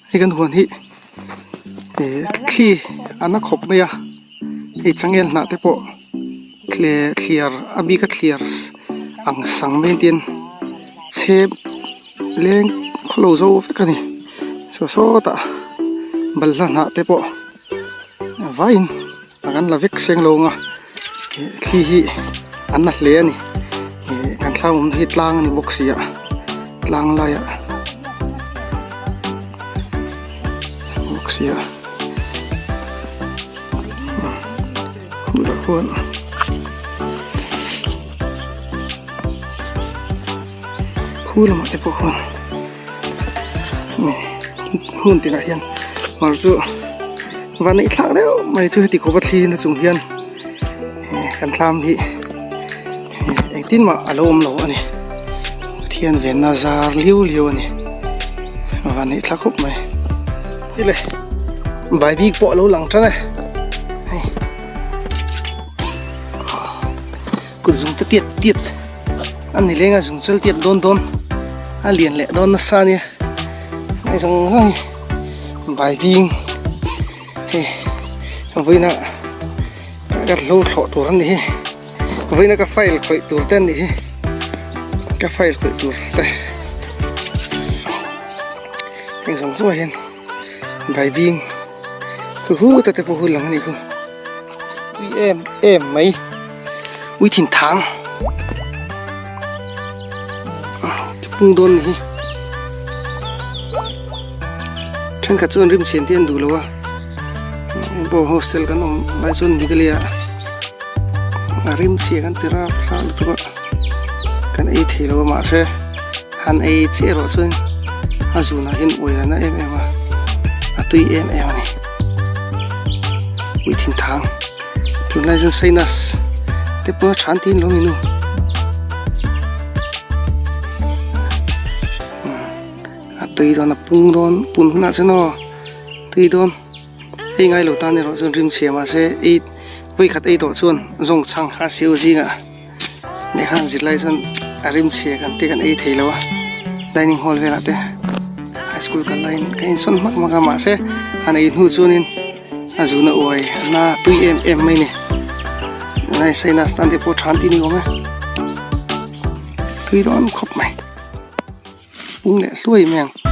Hei kan huan hi eh thli a na khawp mai a hei changel hnah te pawh thliar a bik a thliar ang sang mai an tia chhep leng khawlo zo vek a ni saw sawtah balhla hnah te pawh vaiin a kan la vek seng lo ang a thli hi an na hle a ni ih kan thlang awmna hi tlang a ni bawk si a tlang laiah bawk si a khulah khuan khu lamah te pawh khuan hmun tinah hian mar chu van neih thlak deuh mai chu heti khawpa thli na chung hian kan thlam hi engtin mah a lo awm lo a ni Pathian venna zar liu liu a ni van neih thlak khawp mai tile vai bik pawh a lo lang tan e hei kut zung te tiat tiat a ni leng a zung chal tiat dawn dawn a lian leh dawn nasa a nia hei zawng zawng hi bai bing hei vawiina ka hlo thlawh tur a ni hi vawiina ka file khawih tur te a ni hi ka file khawih tur te heng zawng zawng ah hian bai bing chu hu ta te pawh hu lang a nih khu ui em em mai ui thin thang pung dawn ni hi thenkhat chuan rim chhian te an duh lo a pawh hostel kan awm lai chuan Meghalaya a rim chhia kan ti rap hlak lutuk a kan ei thei lo a mahse han ei chiah erawh chuan a zunah hian uai a na em em a a tui em em a ni ui thin thang tunlai chuan sinus te pawh a than tiin lo ni nu a tui dawn a pung dawn pun hunah chuan aw tui dawn hei ngai lo tan erawh chuan rim chhia mahse ei vawikhat ei tawh chuan zawng chhang kha siu zingah lehkha an zir lai chuan a rim chhia kan te kan ei thei lo a dining hall velah te high school kal laiin ka insawn hmak hmak a mahse han ei hnu chuanin a zuna uai a na tui em em mai ni nai sinus tan te pawh than tih ni awm e tui dawn khawp mai pung leh hluai mai ang.